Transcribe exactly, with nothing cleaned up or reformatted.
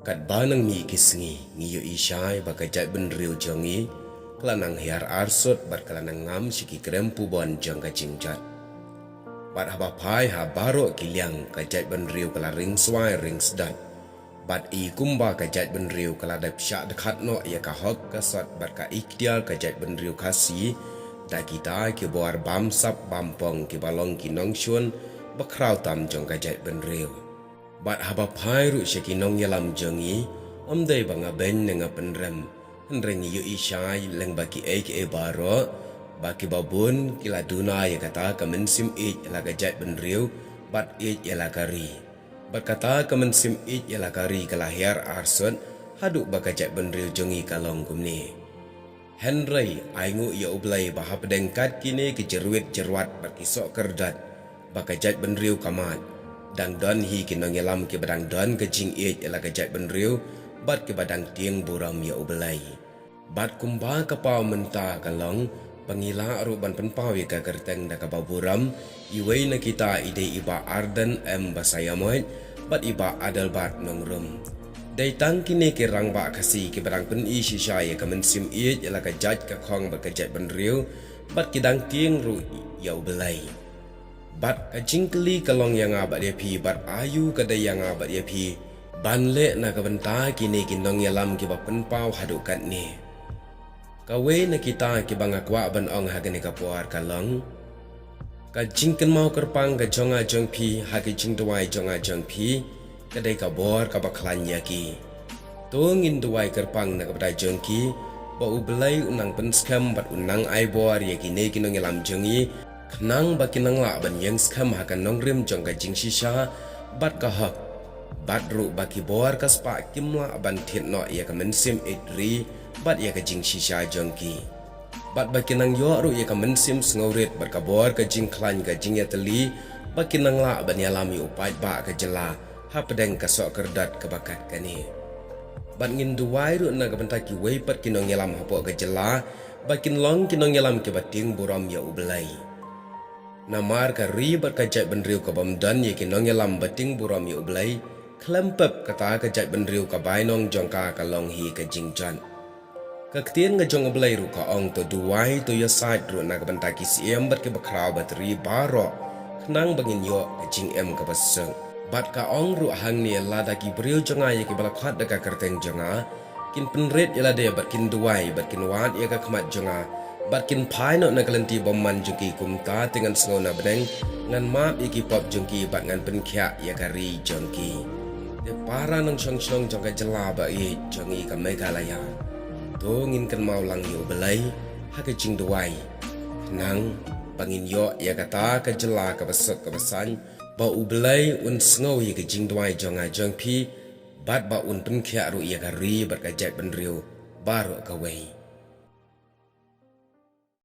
Katba nang mih ki sngi, ngi ïohi shai ba ka jaitbynriew jong ngi ka la nang hiar arsut bad ka la nang ngam sha ki krem pubon jong ka jingjot. Bad haba phai ha baroh ki liang, ka jaitbynriew ka la ring swai ring sdot. Bad i kumba ka jaitbynriew ka la dep shah dkhat noh ïa ka hok ka sot bad ka ikhtiar ka jaitbynriew Khasi da kita ki bor bamsap bampong kiba long ki nongshun bakhraw tam jong ka jaitbynriew. Bad haba phai ruh sha ki nongïalam jong ngi, ym dei ba nga beiñ ne nga pynrem, hynrei ngi ïohi shai lyngba kiei kiei baroh ba kiba bun ki la duna ïa kata ka mynsiem ïeit ïa la ka jaitbynriew bad ïeit ïa la ka ri. Bad kata ka mynsiem ïeit ïa la ka ri ka la hiar arsut haduh ba ka jaitbynriew jong ngi ka long kumne. Hynrei ai nguh ïa U Blei ba hapdeng kat kine ki jyrwit jyrwat bad ki soh kyrdat ba ka jaitbynriew ka mad, dang don hi ki nongïalam kiba dang don ka jingïeit ïa la ka jaitbynriew bad kiba dang tieng burom ïa U Blei. Bad kumba ka paw mynta ka long ba ngi lah ruh ban pynpaw ïa ka kyrteng da kaba burom, iwei na kita i dei i Bah Ardent M Basaiawmoit bad i Bah Adelbert Nongrum. Dei tang kine ki rangbah Khasi kiba dang pyni shisha ïa ka mynsiem ïeit ïa la ka jait ka khong bad ka jaitbynriew, bad ki dang tieng ruh ïa U Blei. Bad ka jingkylli ka long ïa nga bad ïa phi, bad aïu ka dei ïa nga bad ïa phi ban leh na ka bynta kine ki nongïalam kiba pynpaw haduh katne? Kawei na kita kiba nga kwah ban ong ha kane ka por ka long, ka jingkynmaw kyrpang ka jong nga jong phi ha ki jingduwai jong nga jong phi ka dei ka bor kaba khlaiñ ïa ki. To ngin duwai kyrpang na ka bynta jong ki ba U Blei un nang pynskhem bad un nang ai bor ïa kine ki nongïalam jong ngi, khnang ba kin nang lah ban ïeng skhem ha ka nongrim jong ka jingshisha bad ka hok, bad ruh ba ki bor ka spah kim lah ban thied noh ïa ka mynsiem ïeit ri bad ïa ka jingshisha jong ki. Bad ba kin nang ïoh ruh ïa ka mynsiem sngewrit bad ka bor ka jingkhlaiñ ka jingïatylli, ba kin nang lah ban ïalam ïa u paidbah ka jylla hapdeng ka soh kyrdat kaba kat kane. Bad ngin duwai ruh na ka bynta kiwei pat ki nongïalam hapoh ka jylla ba kin long ki nongïalam kiba tieng burom ïa U Blei. Namar ka ri bad ka jaitbynriew ka bym don ïa ki nongïalam ba tieng burom ïa U Blei, khlem pep kata ka jaitbynriew ka bainong jong ka ka long hi ka jingjot. Ka ktien ka jong U Blei ruh ka ong, to duwai, to ïasaid ruh na ka bynta ki siem bad kiba khraw bad ri baroh, khnang ba ngin ïoh ka jingim kaba suk. Bad ka ong ruh hangne, lada ki briew jong nga ïa kiba la khot da ka kyrteng jong nga kin pynrit ïa lade bad kin duwai bad kin wad ïa ka khmat jong nga bad kin phai noh na ka lynti bymman jong ki, kumta te ngan sngew na bneng, ngan map ïa ki pop jong ki bad ngan pynkhiah ïa ka ri jong ki. Te para nongshong shnong jong ka jylla ba ïeit jong ngi ka Meghalaya, to ngin kynmaw lang ïa U Blei ha ka jingduwai, khnang ba ngin ïoh ïa kata ka jylla kaba suk kaba saiñ, ba U Blei un sngew ïa ka jingduwai jong nga jong phi, bad ba un pynkhiah ruh ïa ka ri bad ka jaitbynriew baroh kawei.